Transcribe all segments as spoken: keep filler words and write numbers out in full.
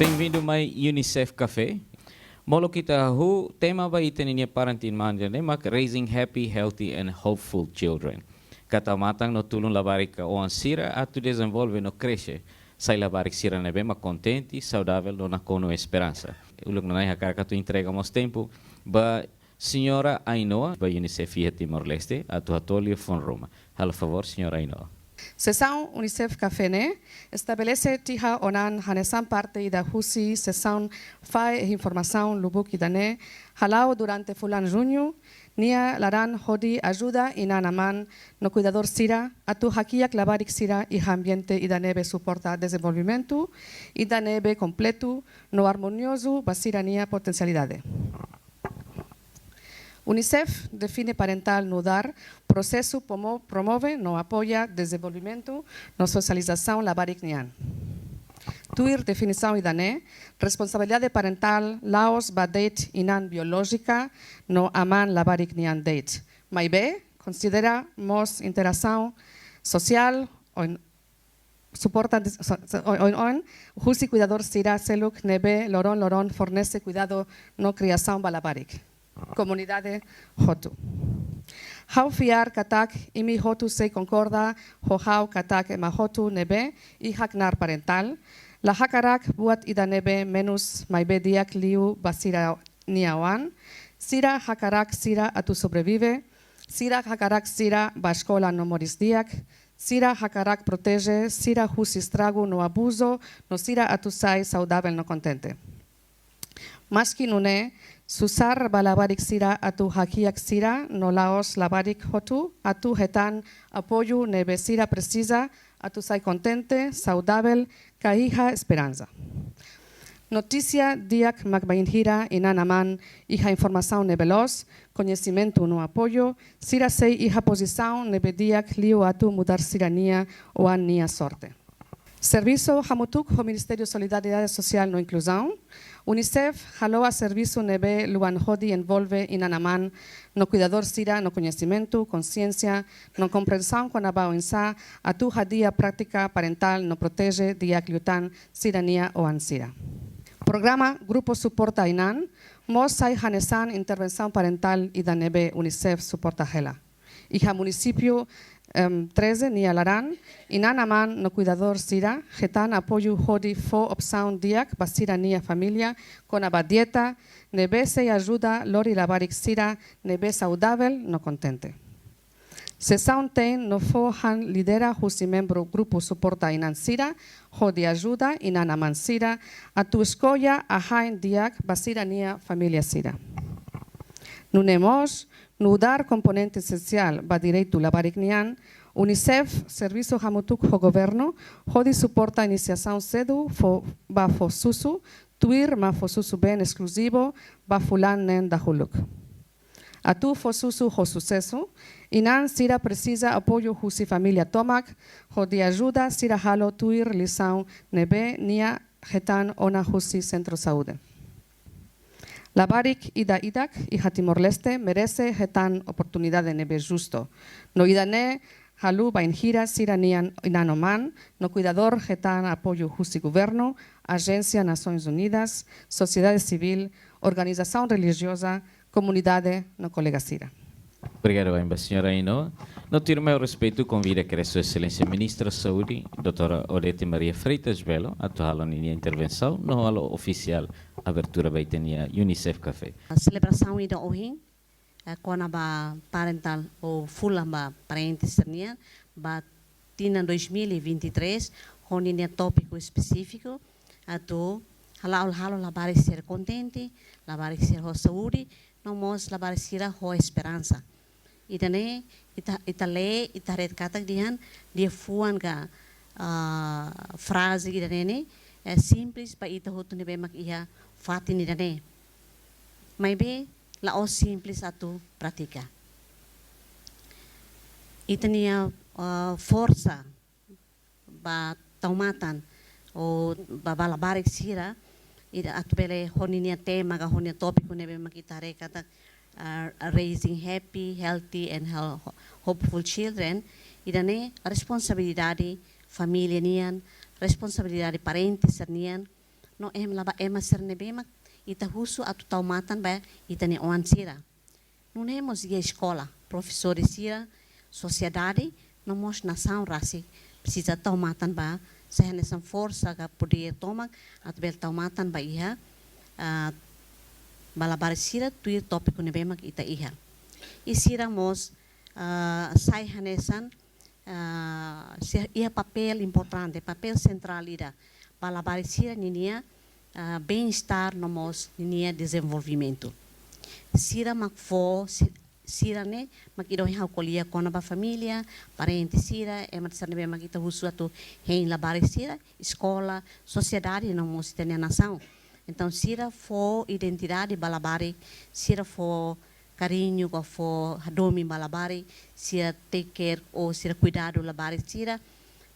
Bem-vindo mai UNICEF Café. Molok ita hahú, tema ba ita-nia Parenting Month ne'e mak Raising Happy, Healthy and Hopeful Children. Katak matan no tulun labarik oan sira atu dezenvolve no krexe sai labarik sira ne'ebé mak kontente, saudavel no nakonu esperansa. Uluk nanain hakarak atu entrega mós tempu ba Señora Ainhoa, ba UNICEF iha Timor-Leste, atu hato'o liafuan ruma. Halo favór, Señora Ainhoa. Sesaun UNICEF Café ne'e estabelese tiha ona hanesan parte ida husi sesaun fahe informasaun lubuk ida-ne'e hala'o durante fulan Juñu nia laran hodi ajuda inan-aman no kuidadór sira atu hakiak labarik sira iha ambiente ida ne'ebé suporta dezenvolvimentu ida ne'ebé kompletu no armoniozu ba sira-nia potensialidade. UNICEF define parental nu'udar prosesu promo-, promove no apoia dezenvolvimentu no sosializasaun labarik nian. Tuir definisaun ida-ne'e, responsabilidade parental la'ós ba de'it inan biolójika no aman labarik nian de'it. Maibé, konsidera mós interasaun sosiál, oin-, suporta dis-, so-, so-, oin-oin, husi kuidadór sira seluk ne'ebé loron-loron fornese kuidadu no kriasaun ba labarik. Komunidade hotu. Ha'u fiar katak imi hotu sei konkorda ho ha'u katak ema hotu ne'ebé iha knaar parental la hakarak buat ida ne'ebé menus maibé di'ak liu ba sira-nia oan, sira hakarak sira atu sobrevive, sira hakarak sira bá eskola no moris di'ak, sira hakarak proteje sira husi estragu no abuzu, no sira atu sai saudavel no kontente. Maski nune'e, susar ba labarik sira atu hakiak sira no la'ós labarik hotu atu hetan apoiu ne'ebé sira presiza atu sai kontente, saudavel, ka iha esperansa. Notísia di'ak mak bainhira inan-aman iha informasaun ne'ebé loos, koñesimentu no apoiu, sira sei iha pozisaun ne'ebé di'ak liu atu mudar sira-nia oan nia sorte. Servisu hamutuk ho Ministériu Solidariedade Sosiál no Inkluzaun, UNICEF halo'a servisu ne'ebé luan hodi envolve inan-aman no kuidadór sira no koñesimentu, konsiénsia no komprensaun kona-ba oinsá atu hadi'a prátika parental no proteje di'ak liután sira-nia oan sira. Programa Grupu Suporta Inan mós sai hanesan intervensaun parental ida ne'ebé UNICEF suporta hela. Iha munisípiu, em, treze nia laran, inan-aman no kuidadór sira hetan apoiu hodi fó opsaun di'ak ba sira-nia família kona-ba dieta ne'ebé sei ajuda lori labarik sira ne'ebé saudavel no kontente. Sesaun tein no foho han lidera husi membru Grupu Suporta Inan sira hodi ajuda inan-aman sira atu eskolla ahain di'ak ba sira-nia família sira. Nune'e mós, nu'udar komponente esensiál ba direitu labarik nian, UNICEF servisu hamutuk ho governu hodi suporta inisiasaun sedu fó, ba fó susu, tuir mak fó susu-been eskluzivu ba fulan neen dahuluk. Atu fó susu ho susesu, inan sira presiza apoiu husi família tomak hodi ajuda sira halo tuir lisaun ne'ebé nia hetan ona husi sentru saúde. Labarik ida-idak iha Timor-Leste merese hetan oportunidade ne'ebé justu. No ida-ne'e halo bainhira sira-nia inan-aman no kuidadór hetan apoiu husi governu, Ajénsia Nasoins Unidas, sosiedade sivíl, organizasaun relijioza, komunidade no kolega sira. Obrigadu barak ba Señora Ainhoa. No tuirmai ho respeitu konvida Sua Exelénsia Ministra Saúde, Doutora Odete Maria Freitas Belo, atu halo ninia intervensaun no halo ofisiál abertura ba ita-nia UNICEF Café. Selebrasaun ida ohin, eh, kona-ba parental ou fulan ba parente sira-nian, ba tinan dois mil e vinte e três, ho ninia tópiku espesífiku, atu hala'o, halo labarik sira kontente, labarik sira ho saúde, no mós labarik sira ho esperansa. Ida-ne'e, ita, ita lee, ita haree katak dehan, liafuan ka, ah, fraze ida-ne'e ne'e, eh, simples ba ita hotu ne'ebé mak iha fatin ida-ne'e. Maibé, la'ós simples atu pratika. Ita-nia, ah, forsa ba tau matan, ou ba, ba labarik sira, ida atu bele ho ninia tema ka ho nia tópiku ne'ebé mak ita haree katak, ah, Raising Happy, Healthy and Hel-, Hopeful Children, ida-ne'e responsabilidade família nian, responsabilidade parente sira-nian, no ema, la'ós ema sira ne'ebé mak ita husu atu tau matan ba ita-nia oan sira. Nune'e mós iha eskola, profesór sira, sosiedade, no mós nasaun rasik presiza tau matan ba, sai hanesan forsa ka podér tomak atu bele tau matan ba iha, ah, ba labarik sira tuir tópiku ne'ebé mak ita iha. I sira mós, ah, sai hanesan, ah, sira iha papél importante, papél sentrál ida ba labarik sira ninia, ah, bem-estar no mós ninia dezenvolvimentu. Sira mak fó, si-, sira ne'e mak ida ohin ha'u ko'alia kona-ba família, parente sira, ema sira ne'ebé mak ita husu atu hein labarik sira, eskola, sosiedade no mós ita-nia nasaun. Entaun, sira fó identidade ba labarik, sira fó kariñu ka fó hadomi ba labarik, sira take care ou sira kuidadu labarik sira,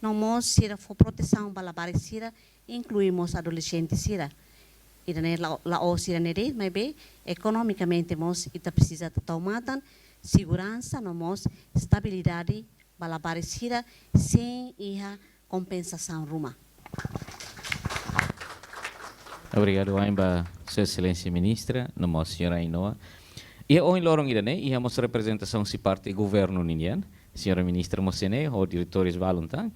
no mós sira fó protesaun ba labarik sira, inklui mós adolexente sira. Ida-ne'e la, la'ós sira-ne'e de'it, maibé ekonomikamente mós ita presiza tau matan seguransa no mós estabilidade ba labarik sira sein iha kompensasaun ruma. Obrigadu wa'in ba Sua Exelénsia Ministra, no mós Señora Ainhoa. Iha ohin loron ida-ne'e, iha mós reprezentasaun husi parte governu ninian, Señora Ministra mós iha ne'e, ho diretores balun tan.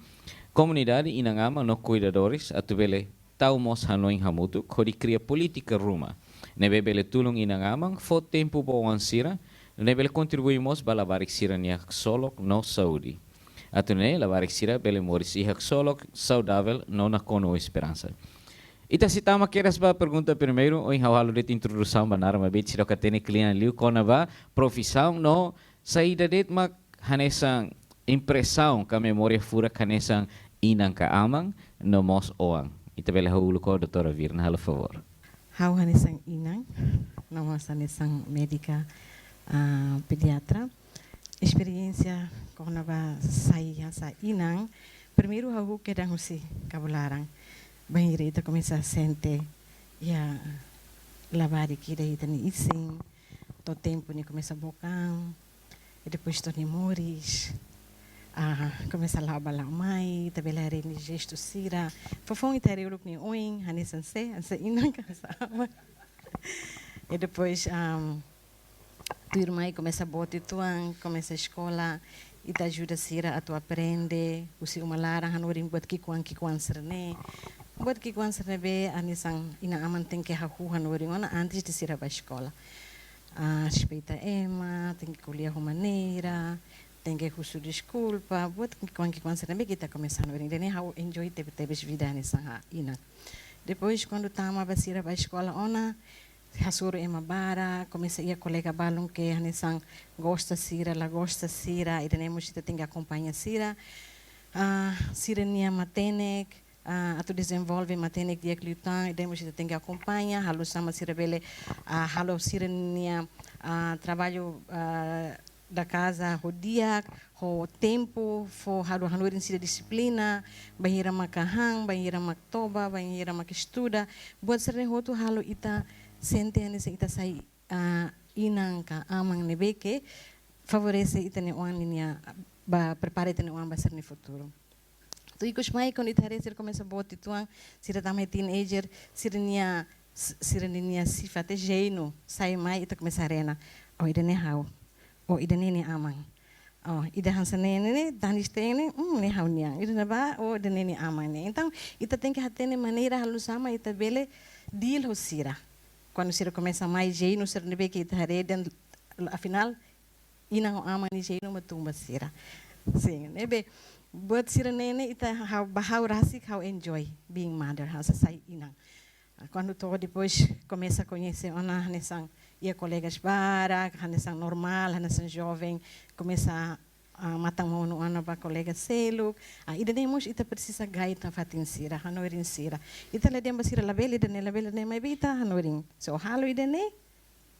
Komunidade, inan-aman no kuidadores, atu bele tau mós hanoin hamutuk, hodi kria polítika ruma ne'ebé bele tulun inan-aman fó tempu ba oan sira, ne'ebé bele kontribui mós ba labarik sira-nia haksolok no saúde. Atu nune'e labarik sira bele moris iha haksolok, saudavel no nakonu esperansa. Ita sei tama kedas ba pergunta primeiru, ohin ha'u halo de'it introdusaun ba naran, maibé seidauk hatene kle'an liu kona-ba profisaun no saida de'it mak hanesan impresaun ka memória furak hanesan inan ka aman no mós oan. Ita bele hahú uluk ho doutora Virna, halo favór. Ha'u hanesan inan, no mós hanesan médika, ah, pediatra. Esperiénsia kona-ba sai hanesan inan, primeiru ha'u kedan husi kabun laran. Bainhira ita komesa sente iha labarik ida iha ita-nia isin, to'o tempu ne'e komesa book an, i depois to'o nia moris, ah, komesa la'o bá la'o mai, ita bele haree nia jestu sira. Foufoun ita haree uluk nia oin, hanesan sé, hanesan inan ka hanesan aman. I depois, am, tuirmai komesa boot uitoan, komesa eskola, ita ajuda sira atu aprende, husi uma laran hanorin buat ki'ikoan-ki'ikoan sira-ne'e. Buat ki'ikoan sira-ne'ebé hanesan inan-aman tenke hahú hanorin ona antes de sira bá eskola. Ah, respeita ema, tenke ko'alia ho maneira, tenke husu deskulpa, buat ki'ikoan-ki'ikoan sira-ne'ebé ke ita komesa hanorin. Ida-ne'e ha'u enjoy tebe-tebes vida hanesan inan. Depois, kuandu tama ba sira bá eskola ona, hasoru ema barak, komesa iha kolega balun ke hanesan gosta sira, la gosta sira, ida-ne'e mós ita tenke akompaña sira. Ah, sira-nia matenek, ah, atu dezenvolve matenek di'ak liután, ida-ne'e mós ita tenke akompaña, halo oinsá mak sira bele, ah, halo sira-nia, ah, traballu, ah, da kaza ho di'ak, ho tempu, fó halo hanorin sira dixiplina, bainhira mak han, bainhira mak toba, bainhira mak estuda. Buat sira-ne'e hotu halo ita sente hanesan ita sai, ah, inan ka aman ne'ebé ke favorese ita-nia oan ninia, ba prepara ita-nia oan ba sira-nia futuru. To'o ikus mai kuandu ita haree sira komesa boot uitoan, sira tama iha teenager, sira-nia, s-, sira-nia sifat, jeinu sai mai, ita komesa haree ona. Oh, ida-ne'e ha'u. Oh, ida-ne'e nia aman. Oh, ida hanesan ne'e, ne'e, ne'e, danis tene, hmm, ne'e ha'u-nian. Ida ne'ebá, oh, ida-ne'e nia aman ne'e. Entaun, ita tenke hatene maneira halo oinsá mak ita bele deal ho sira. Kuandu sira komesa mai jeinu sira-ne'ebé ke ita haree dehan, afinál, inan ho aman nia jeinu mak tun ba sira. Sin, ne'ebé, buat sira-ne'e ne'e ita ha'u, ba ha'u rasik ha'u enjoy being mother, hanesan sai inan. Ah, kuandu to'o depois komesa koñese ona hanesan iha kolegas barak, hanesan normál, hanesan joven, komesa, ah, matan-monu ona ba kolega seluk. Ah, ida-ne'e mós ita presiza gaita fatin sira, hanorin sira. Ita la dehan ba sira labele ida-ne'e, labele ida-ne'e, maibé ita hanorin. Se ó halo ida-ne'e,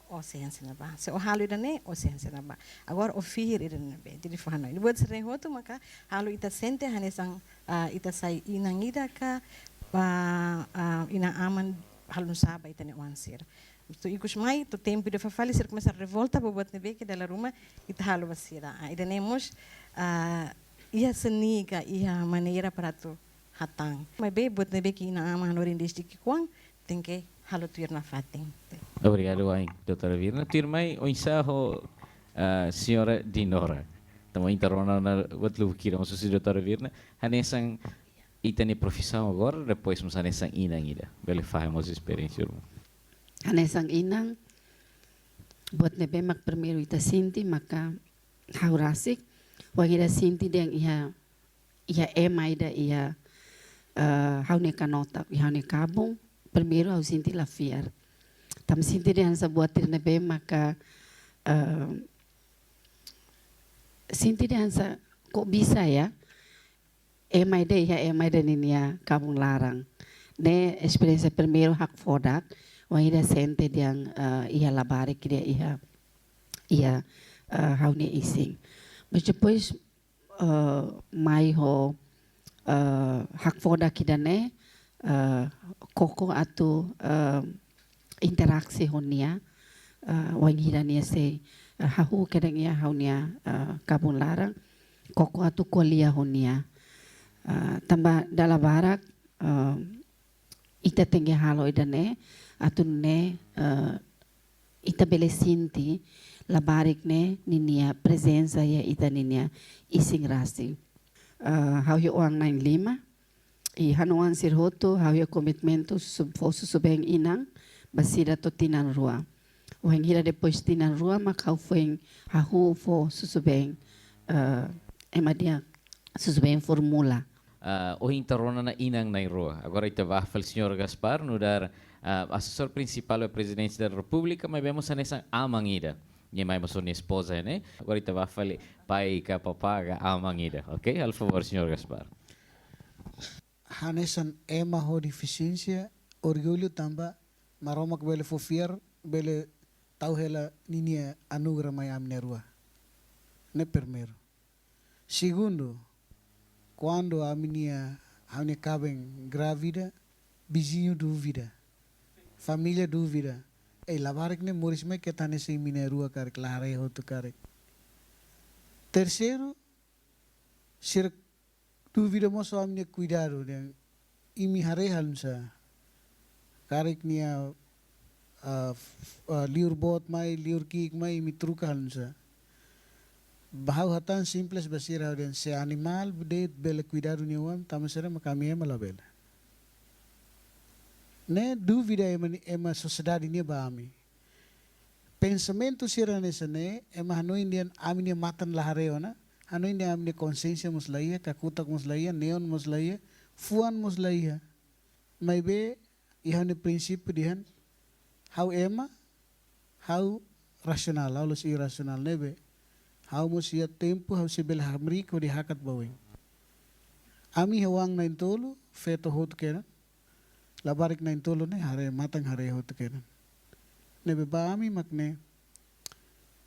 ó sei hanesan ne'ebá. Se ó halo ida-ne'e, ó sei hanesan ne'ebá. Agora ó fiar ida-ne'ebé. Jadi fó hanoin. Buat sira-ne'e hotu maka halo ita sente hanesan, ah, ita sai inan ida ka, ah, ah, inan-aman halo oinsá ba ita-nia oan sira. To'o ikus mai, to'o tempu ida fali sira komesa revolta ba buat ne'ebé ke dala ruma ita halo ba sira. Ah, ida-ne'e mós, ah, iha seni ka, iha maneira para atu atan. Maibé buat ne'ebé ke inan-aman hanorin desde ki'ikoan, tenke halo tuir nafatin. Obrigadu wa'in, doutora Virna. Tuirmai, oinsá ho, ah, señora Dinora? Tanba ita rona ona buat lubuk ida mós husi doutora Virna. Hanesan ita-nia profisaun agora, depois mós hanesan inan ida. Bele fahe mós esperiénsia, irmaun. Hanesan inan, buat ne'ebé mak primeiru ita sente, maka ha'u rasik, wainhira sente dehan iha, iha ema ida iha, eh, ha'u-nia kanotak, iha ha'u-nia kabun, primeiru ha'u sente la fiar. Tanba sente dehan hanesan buat ida ne'ebé maka, eh, sente dehan hanesan kok bisa ya, ema ida iha ema ida ninia kabun laran. Ne'e esperiénsia primeiru hakfodak, wainhira sente dehan, eh, iha labarik ida iha, iha, eh, ha'u-nia isin. Mas depois, eh, mai ho, eh, hakfodak ida-ne'e, eh, koko atu, eh, interaksi ho nia, eh, wainhira nia sei, eh, hahú kedan iha ha'u-nia, eh, kabun laran, koko atu ko'alia ho nia. Eh, tanba dala barak, eh, ita tenke halo ida-ne'e, atu nune'e, eh, ita bele sente labarik ne'e ninia prezensa iha ita ninia isin rasik. Eh, ha'u iha oan na'in-lima, i ha'u-nia oan sira hotu, ha'u iha komitmentu su-, fó susubeen inan, ba sira to'o tinan rua. Wainhira depois tinan rua, mak ha'u foin hahú fó susubeen, eh, ema dehan susubeen formula. Ah, ohin ita rona ona inan na'in-rua. Agora ita bá fali señór Gaspar, nu'udar, ah, asesór prinsipál ba Prezidente da Repúblika, maibé mós hanesan aman ida. Nia mai mós ho nia espoza, ne'e? Agora ita bá fali pai ka papá ka aman ida. Ok? Halo favór, señór Gaspar. Hanesan ema ho defisiénsia, orgullu tanba Maromak bele fó fiar, bele tau hela ninia anugerah mai ami na'in-rua. Ne'e primeiru. Segundu, kuandu ami-nia, ha'u-nia kaben grávida, viziñu dúvida, família dúvida. Ei, labarik ne'e moris mai ketak hanesan imi na'in-rua karik, la haree hotu karik. Terseiru, sira dúvida mós ho ami-nia kuidadu dehan imi haree halo nu'usá. Karik nia, ah, f-, ah, liur boot mai, liur ki'ik mai, imi troka halo nu'usá. Ba ha'u hatán simples ba sira, ha'u dehan se animál de'it bele kuidadu nia oan, tanba saida mak ami ema labele. Ne'e dúvida ema ni-, ema sosiedade nian ba ami. Pensamentu sira hanesan ne'e, ema hanoin dehan ami-nia matan la haree ona, hanoin dehan ami-nia konsiénsia mós la iha, kakutak mós la iha, neon mós la iha, fuan mós la iha. Maibé, iha ha'u-nia prinsípiu dehan, ha'u ema, ha'u rasionál, ha'u la'ós irasionál ne'ebé. Ha'u mós iha tempu, ha'u sei bele hamriik hodi hakat ba oin. Ami iha oan na'in-tolu, feto hotu kedan. Labarik na'in-tolu ne'e haree, matan haree hotu kedan. Ne'ebé ba ami mak ne'e,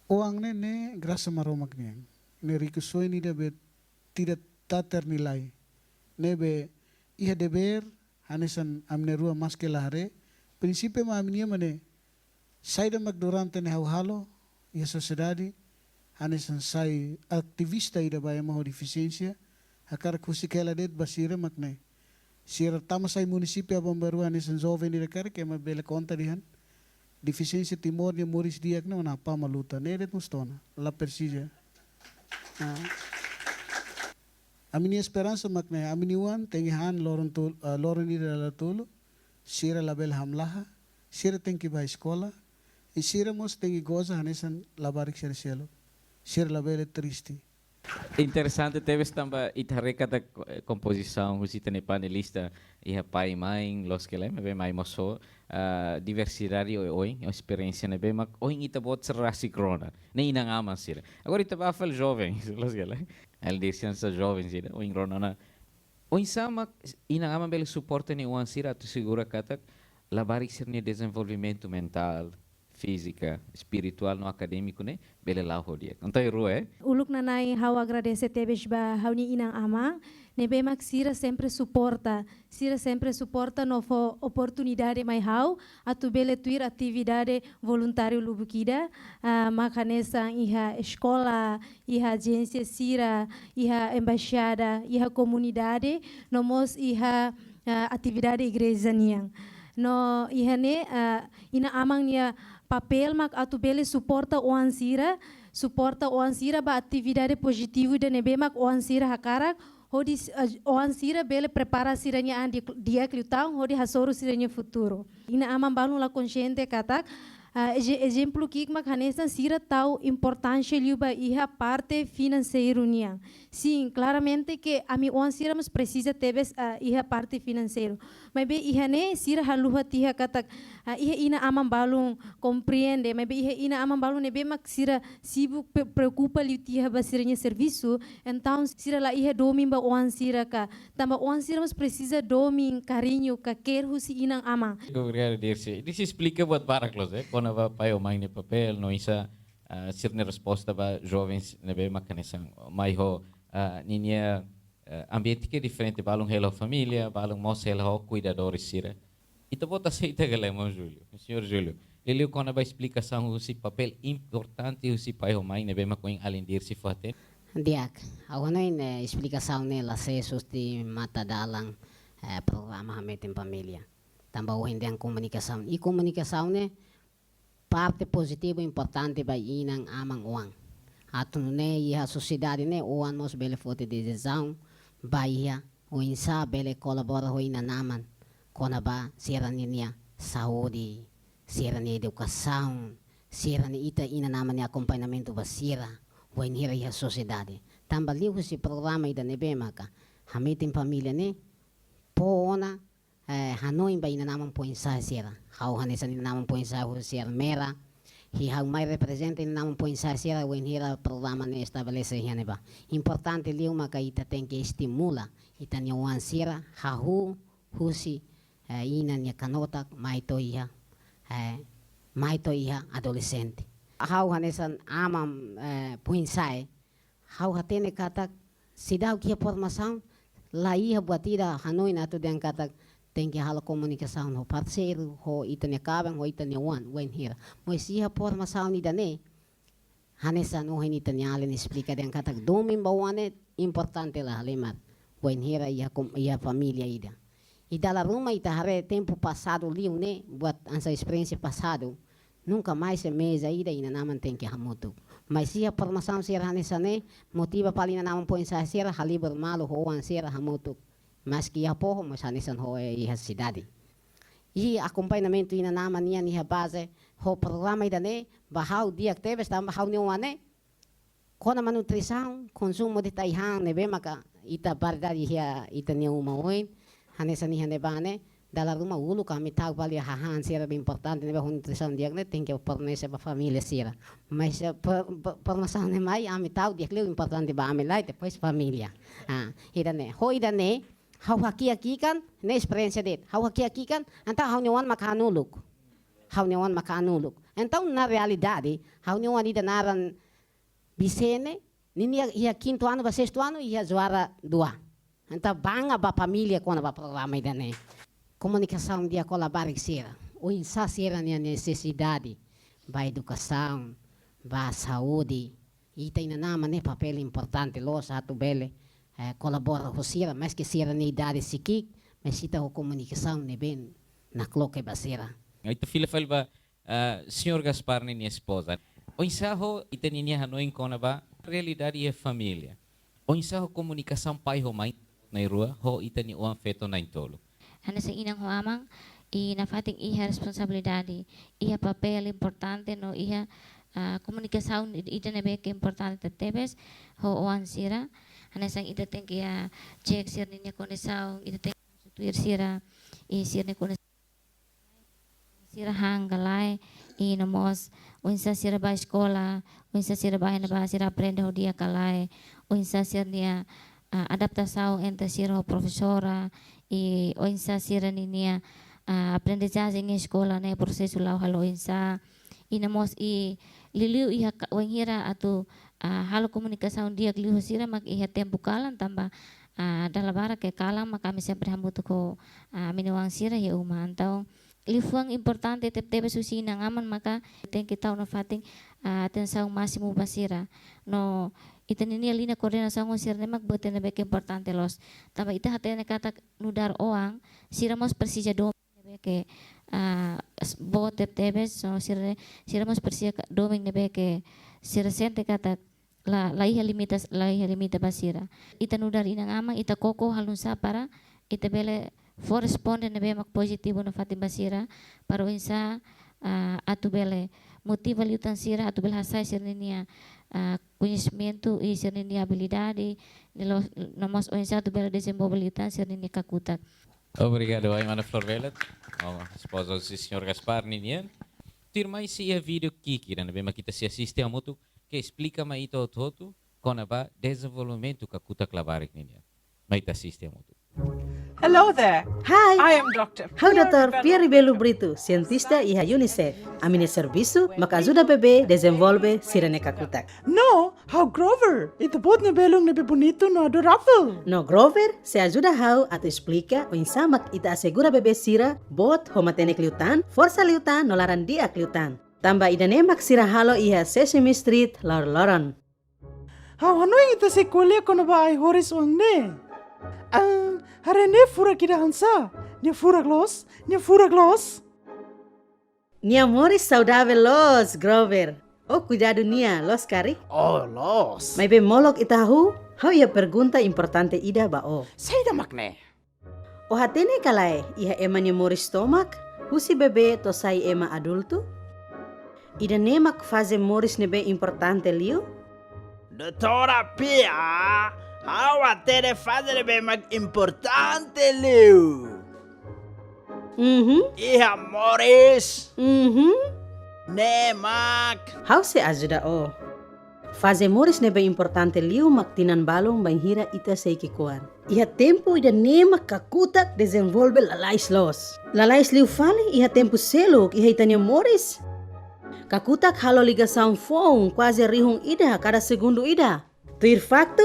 oan ne'e, ne'e grasa Maromak nian. Ne'e rikusoin ida be tidak taternilai. Ne'ebé iha devér, hanesan ami na'in-rua maske la haree, prinsípiu mak ami-nian mak ne'e, saida mak durante ne'e ha'u halo iha sosiedade, hanesan sai ativista ida ba ema ho defisiénsia, hakarak husik hela de'it ba sira mak ne'e. Sira tama sai munisípiu aban-bainrua hanesan joven ida karik ema bele konta dehan, defisiénsia Timor nia moris di'ak ne'e ona apá mak luta. Ne'e de'it mós to'o ona, la presiza. Ah. Ami-nia esperansa mak ne'e, ami-nia oan tenke han loron tol-, ah, loron ida dala tolu, sira labele hamlaha, sira tenke bá eskola, i sira mós tenke goza hanesan labarik sira seluk. Sira labele triste. Interesante tebes tanba ita haree katak, eh, kompozisaun husi ita-nia panelista iha pai, mãe, loos ka lae, maibé mai mós ho, ah, diversidade oioin, esperiénsia ne'ebé mak ohin ita-boot sira rasik rona. Ne'e inan-aman sira. Agora ita bá fali joven, loos ka lae. Além de ser joven sira, ohin rona ona. Oinsá mak inan-aman bele suporta nia oan sira atu asegura katak labarik sira-nia dezenvolvimentu mentál, fízika, espirituál no akadémiku ne'e bele la'o ho di'ak. Entaun, irua, eh? Uluk nanain ha'u agradese tebes ba ha'u-nia inan-aman, ne'ebé mak sira sempre suporta, sira sempre suporta no fó oportunidade mai ha'u atu bele tuir atividade voluntáriu lubuk ida, ah, mak hanesan iha eskola, iha ajénsia sira, iha embaixada, iha komunidade, no mós iha, ah, atividade igreja nian. No iha ne'e, ah, inan-aman nia papél mak atu bele suporta oan sira, suporta oan sira ba atividade pozitivu ida ne'ebé mak oan sira hakarak, hodi, ah, oan sira bele prepara sira-nia an di, di'ak liután, hodi hasoru sira-nia futuru. Inan-aman balun la konxiente katak, ah, eze-, ezemplu ki'ik mak hanesan sira tau importánsia liu ba iha parte finanseiru nian. Sin, klaramente ke ami oan sira mós presiza tebes, ah, iha parte finanseiru. Maibé iha ne'e sira haluha tiha katak, ah, iha inan-aman balun komprende, maibé iha inan-aman balun ne'ebé mak sira sibuk pe-, preokupa liu tiha ba sira-nia servisu, entaun sira la iha domin ba oan sira ka, tanba oan sira mós presiza domin, kariñu ka care husi inan-aman. Obrigadu, Dirce. Dirce esplika buat barak loos, eh, kona-ba pai ho mãe nia papél, no oinsá, ah, sira-nia resposta ba jovens ne'ebé mak hanesan mai ho, ah, ninia, eh, ambiente ke diferente, balun hela ho família, balun mós hela ho kuidadores sira. Ita-boot aseita ka lae, maun Júlio, señór Júlio? Liuliu kona-ba esplikasaun husi papél importante husi pai ho mãe ne'ebé mak ohin alin Dirce fó hatene. Di'ak, ha'u hanoin, eh, esplikasaun ne'e la sees husi matadalan, eh, programa Hametin Família. Tanba ohin dehan komunikasaun. I komunikasaun ne'e parte pozitivu importante ba inan-aman oan. Atu nune'e iha sosiedade ne'e oan mós bele foti desizaun ba iha oinsá bele kolabora ho inan-aman kona-ba sira-ninia saúde, sira-nia edukasaun, sira-nia, ita inan-aman nia akompañamentu ba sira, wainhira iha sosiedade. Tanba liuhusi programa ida ne'ebé maka Hametin Família ne'e fó ona, eh, hanoin ba inan-aman foin-sa'e sira. Ha'u hanesan inan-aman foin-sa'e husi Ermera. I ha'u mai reprezenta inan-aman foin-sa'e sira wainhira programa ne'e estabelese iha ne'ebá. Importante liu maka ita tenke estimula ita-nia oan sira hahú husi, eh, inan nia kanotak mai to'o iha, eh, mai to'o iha adolexente. Ha'u hanesan aman, eh, foin-sa'e, ha'u hatene katak seidauk iha formasaun, la iha buat ida hanoin atu dehan katak tenke halo komunikasaun ho parseiru, ho ita-nia kaben, ho ita-nia oan, wainhira. Mas iha formasaun ida-ne'e, hanesan ohin ita-nia alin esplika dehan katak domin ba oan ne'e importante la halimar. Wainhira iha kom-, iha família ida. I dala ruma ita haree tempu pasadu liu ne'e, buat hanesan esperiénsia pasadu, nunka mais iha meza ida inan-aman tenke hamutuk. Mas iha formasaun sira hanesan ne'e, motiva fali inan-aman foin-sa'e sira halibur malu ho oan sira hamutuk. Maski iha foho, mas hanesan ho iha sidade. I akompañamentu inan-aman nian iha baze, ho programa ida-ne'e, ba ha'u di'ak tebes tanba ha'u-nia oan ne'e, kona-ba nutrisaun, konsumu de taihan ne'ebé maka ita variedade iha ita-nia uma oin, hanesan iha ne'ebá ne'e, dala ruma uluk ami tau fali hahán sira be importante ne'ebé ho nutrisaun di'ak ne'e tenke fornese ba família sira. Mas, eh, per-, per-, formasaun ne'e mai ami tau di'ak liu importante ba ami lai, depois família. Ah, ida-ne'e, ho ida-ne'e, ha'u hakiak ikan, ne'e esperiénsia de'it. Ha'u hakiak ikan, entaun ha'u-nia oan maka han uluk. Ha'u-nia oan maka han uluk. Entaun, na realidade, ha'u-nia oan ida naran Vicene, ninia iha kintu anu ba sestu anu, iha juara dua. Entaun, bangga ba família kona-ba programa ida-ne'e. Komunikasaun di'ak ho labarik sira. Oinsá sira-nia nesesidade, ba edukasaun, ba saúde. Ita inan-aman ne'e papél importante loos atu bele, eh, kolabora ho sira, maski sira-nia idade sei ki'ik, mas ita ho komunikasaun ne'ebé nakloke ba sira. Ita fila fali ba, ah, señór Gaspar ninia espoza. Oinsá ho ita ninia hanoin kona-ba realidade iha família. Oinsá ho komunikasaun pai ho mãe na'in-rua, ho ita-nia oan-feton na'in-tolu. Hanesan inan ho aman, i nafatin iha responsabilidade, iha papél importante no iha, ah, komunikasaun i-, ida ne'ebé ke importante tebes ho oan sira. Hanesan ita tenke, ah, cek sira-ninia kondisaun, ita tenke substituir sira, i sira-nia kondisaun sira han ka lae, i no mós oinsá sira bá eskola, oinsá sira bá iha ne'ebá, sira aprende ho di'ak ka lae, oinsá sira-nia, ah, adaptasaun entre sira ho profesora, i oinsá sira-ninia, ah, aprendizajen iha eskola ne'e prosesu la'o halo oinsá, I no mós i liuliu iha ka-, wainhira atu, ah, halo komunikasaun di'ak liu ho sira mak iha tempu kalan tanba, ah, dala barak ke kalan mak ami sempre hamutuk ho, ah, ami-nia oan sira iha uma. Entaun, liafuan importante tebetebes husi inan-aman maka tenke tau nafatin, ah, atensaun másimu ba sira. No ita-ninia liña koordenasaun ho sira-ne'e mak buat ida ne'ebé ke importante loos. Tanba ita hatene katak nu'udar oan, sira mós presiza domin ne'ebé ke, ah, s-, boot tebetebes, no sira, sira mós presiza ka-, domin ne'ebé ke sira sente katak la, la iha limitas, la iha limite ba sira. Ita nu'udar inan-aman, ita koko halo oinsá para ita bele fó responde ne'ebé mak pozitivu nafatin ba sira, para oinsá, ah, atu bele motiva liután sira, atu bele hasa'e sira-ninia, ah, koñesimentu i sira-ninia abilidade, no mós oinsá atu bele dezenvolve liután sira-ninia kakutak. Obrigadu, ai mana Flor Violet. Oh, espoza do senhor Gaspar ninian. Tuirmai sei iha vídeo ki'ik ida ne'ebé mak ita sei asiste hamutuk, ke esplika mai ita hotu-hotu kona-ba dezenvolvimentu kakutak labarik ninian. Mai ita asiste hamutuk. Hello there. Hi. I am Doctor Ha'u Doutór Pierre Belo Brito, sientista iha UNICEF. Ami-nia servisu mak ajuda bebé dezenvolve sira-nia kakutak. No, ha'u Grover, ita-boot nia belun ne'ebé bonitu no adorável. No Grover sei ajuda ha'u atu esplika oinsá mak ita asegura bebé sira boot ho matenek liután, forsa liután no laran di'ak liután. Tanba ida-ne'e mak sira halo iha Sesame Street loroloron. Ha'u hanoin ita sei ko'alia kona-ba ai-horis oan ne'e. Ah, haree ne'e furak ida hanesan. Nia furak loos, nia furak loos. Nia moris saudavel loos, Grover. Ó kuidadu nia, loos karik? Oh, loos. Maibé molok ita hahú, ha'u iha pergunta importante ida ba ó. Saida mak ne'e? Ó hatene ka lae, iha ema nia moris tomak, husi bebé to'o sai ema adultu? Ida-ne'e mak faze moris ne'ebé importante liu? Doutora Pia, ha'u hatene faze ne'ebé mak importante liu. Mhm. Iha moris. Mhm. Ne'e mak. Ha'u sei ajuda ó. Faze moris ne'ebé importante liu mak tinan balun bainhira ita sei ki'ikoan. Iha tempu ida-ne'e mak kakutak dezenvolve lalais loos. Lalais liu fali iha tempu seluk iha ita-nia moris. Kakutak halo ligasaun foun kuaze rihun ida kada segundu ida. Tuir faktu,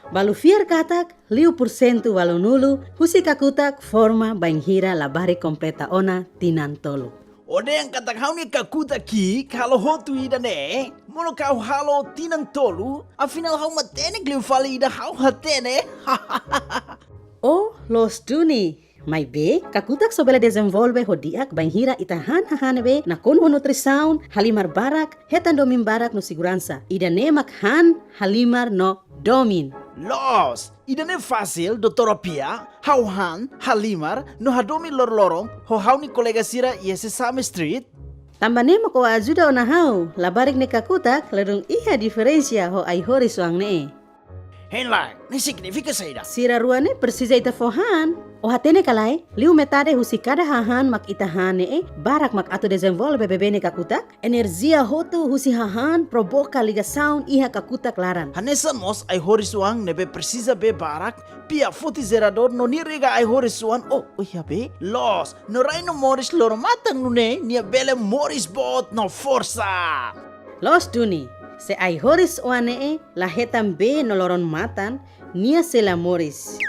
balu fiar katak liu pursentu balunulu husi kakutak forma bainhira labarik kompleta ona tinan tolu. Ó dehan katak ha'u-nia kakutak ki'ik halo hotu ida-ne'e, molok ha'u halo tinan tolu, afinál ha'u matenek liu fali ida ha'u hatene. Ó loos duni, maibé kakutak só bele dezenvolve ho di'ak bainhira ita han hahán ne'ebé nakonu ho nutrisaun, halimar barak, hetan domin barak no seguransa. Ida-ne'e mak han, halimar no domin. Loos, ida-ne'e fasil, Doutora Pia, ha'u han, halimar, no hadomi loroloron, ho ha'u-nia kolega sira iha Sesame Street. Tanba ne'e mak ó ajuda ona ha'u, labarik nia kakutak, ladún iha diferensa ho ai-horis oan ne'e. Hein lai, ne'e signifika saida? Sira rua ne'e presiza ita fó han. Ó hatene ka lae, liu metade husi kada hahán mak ita han ne'e, barak mak atu dezenvolve bebé nia kakutak, enerjia hotu husi hahán provoka ligasaun iha kakutak laran. Hanesan mós ai-horis oan ne'ebé presiza bee barak, Pia foti jeradór no nia rega ai-horis oan, oh, oh, iha bee, loos, no rai no moris loron-matan nune'e, nia bele moris boot no forsa. Loos duni, se ai-horis oan ne'e la hetan bee no loron-matan, nia sei la moris.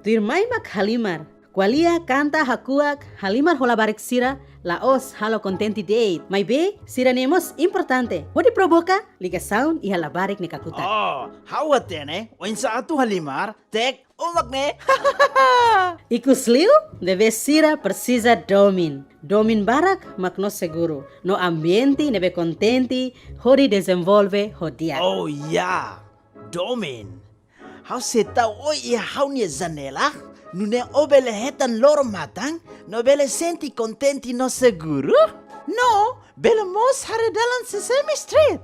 Tuirmai mak halimar. Ko'alia, kanta, hakuak, halimar ho labarik sira, la'ós halo kontente de'it. Maibé, sira-ne'e mós importante. Hodi provoka ligasaun iha labarik nia kakutak. Oh, ha'u hatene, oinsá atu halimar, tek, ó mak ne'e. Ikusliu, bebé sira presiza domin. Domin barak mak no seguru. No ambiente ne'ebé kontente, hodi dezenvolve ho di'ak. Oh, ya. Domin. Ha'u sei tau ó iha ha'u-nia janela, nune'e ó bele hetan loron-matan, no bele sente kontente no seguru, no bele mós haree dalan Sesame Street.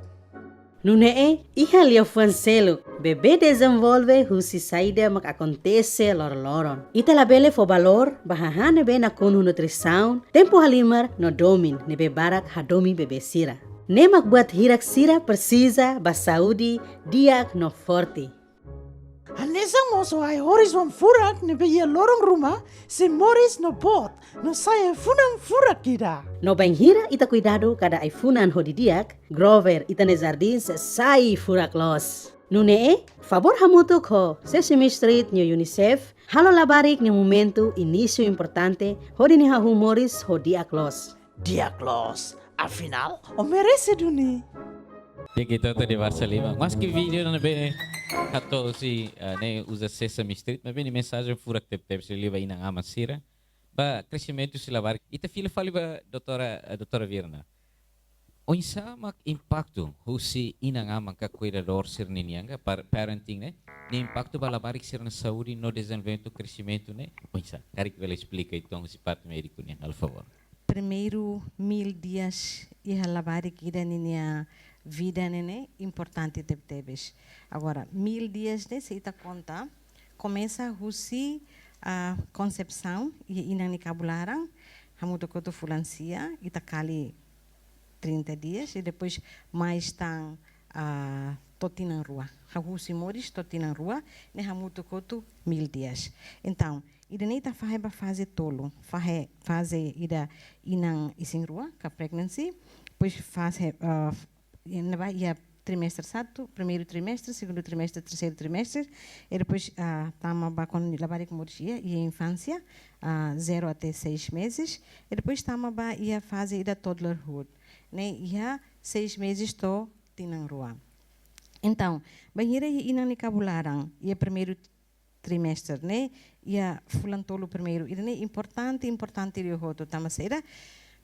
Nune'e, iha liafuan seluk, bebé dezenvolve husi saida mak akontese loroloron. Ita labele fó valór ba hahán ne'ebé nakonu ho nutrisaun, tempu halimar no domin ne'ebé barak hadomi bebé sira. Ne'e mak buat hirak sira presiza ba saúde di'ak no forte. Hanesan mós ho ai-horis oan furak ne'ebé iha loron ruma, sei moris no boot, no sai ai-funan furak ida. No bainhira ita kuidadu kada ai-funan ho didi'ak, Grover, ita-nia jardín sei sai furak loos. Nune'e, favór hamutuk ho Sesame Street no UNICEF, halo labarik nia momentu inísiu importante hodi nia hahú moris ho di'ak loos. Di'ak loos, afinál, ó merese duni. Di'ak, ita hotu atu debate liman. Maski vídeo ne'ebé hato'o husi, eh, ne'e uza Sesame Street, maibé nia mensajen furak tebetebes liu ba inan-aman sira, ba kresimentu sira labarik. Ita fila fali ba doutora, eh, doutora Virna. Oinsá mak impaktu husi inan-aman ka kuidadór sira-nian ka par-, parenting ne'e, nia impaktu ba labarik sira-nia saúde no dezenvolvimentu, kresimentu ne'e? Oinsá? Karik bele esplika uitoan husi parte médiku nian, halo favór. Primeiru mil dias iha labarik ida ninia vida ne'e ne'e importante tebetebes. Agora, mil dias ne'e, se ita konta, komesa husi, ah, konsepsaun iha inan nia kabun-laran, hamutuk hotu fulan sia, ita kali trinta dias, i depois mais tan, ah, to'o tinan rua. Hahú husi moris to'o tinan rua, ne'e hamutuk hotu mil dias. Entaun, ida-ne'e ita fahe ba faze tolu. Fahe faze ida inan isin-rua, ka pregnancy, depois faze, ah, iha ne'ebá iha trimestre satu, primeiru trimestre, segundu trimestre, terseiru trimestre, i depois, ah, tama ba kuandu labarik moris iha, iha infánsia, ah, zero até seis meses, i depois tama ba iha faze ida toddlerhood, ne'e iha seis meses to'o tinan rua. Entaun, bainhira iha inan nia kabun-laran, iha primeiru trimestre ne'e, iha fulan tolu primeiru, ida-ne'e importante, importante liu hotu, tanba saida?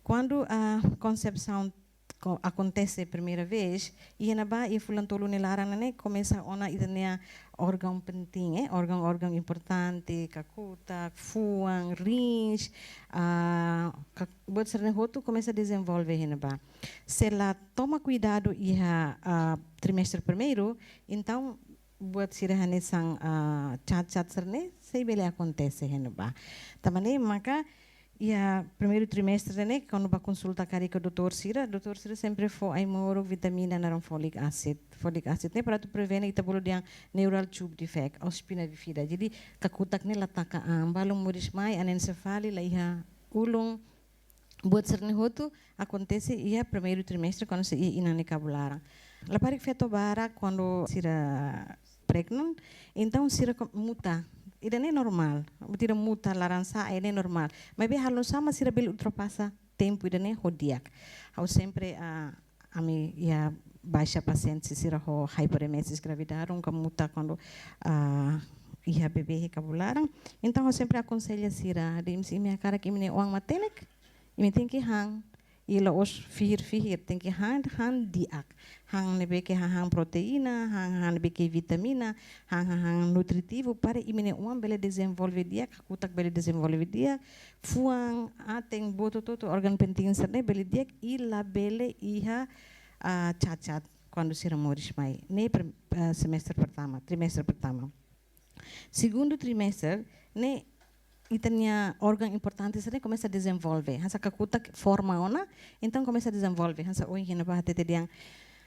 Kuandu, ah, konsepsaun ko-, akontese primeira vez, iha ne'ebá, iha fulan tolu nia laran ne'e, komesa ona ita-nia órgaun penting, eh, órgaun-órgaun importante, kakutak, fuan, rins, ah, ka-, buat sira-ne'e hotu komesa dezenvolve iha ne'ebá. Se la toma kuidadu iha, ah, trimestre primeiru, entaun buat sira hanesan, ah, cacat sira-ne'e sei bele akontese iha ne'ebá. Tanba ne'e maka iha primeiru trimestre ne'e, kuandu bá konsulta karik ho doutór sira, doutór sira sempre fó ai-moruk, vitamina, naran folic acid. Folic acid ne'e para atu prevene ita bolu dehan neural tube defect, ou spina bifida. Jadi, kakutak ne'e la taka an, balun moris mai, anensefalia, la iha ulun, buat sira-ne'e hotu akontese iha primeiru trimestre, kuandu sei iha inan nia kabun-laran. Labarik feto barak, kuandu sira pregnant, entaun sira ko-, muta. Ida-ne'e normál. Buat ida muta, laran sa'e, ne'e normál. Maibé halo nu'usá mak sira bele ultrapasa tempu ida-ne'e ho di'ak? Ha'u sempre, ah, ami iha baixa pasiente sira ho hyperemesis gravidarum, ka muta kuandu, ah, iha bebé iha kabun-laran. Entaun, ha'u sempre akonsella sira, dehan se imi hakarak imi-nia oan matenek, imi tenke han. I la'ós fihir-fihir, tenke han, han di'ak. Han ne'ebé ke hahán proteína, han, han ne'ebé ke vitamina, han, han, han nutritivu, para imi-nia oan bele dezenvolve di'ak, kakutak bele dezenvolve di'ak, fuan, aten, buat hotu-hotu, órgaun penting sira-ne'e bele di'ak, i labele iha, ah, cacat kuandu sira moris mai. Ne'e prim-, ah, semestre pertama, trimestre pertama. Segundu trimestre, ne'e ita-nia órgaun importante sira-ne'e komesa dezenvolve. Hanesan kakutak forma ona, entaun komesa dezenvolve. Hanesan ohin ha'u hatete dehan,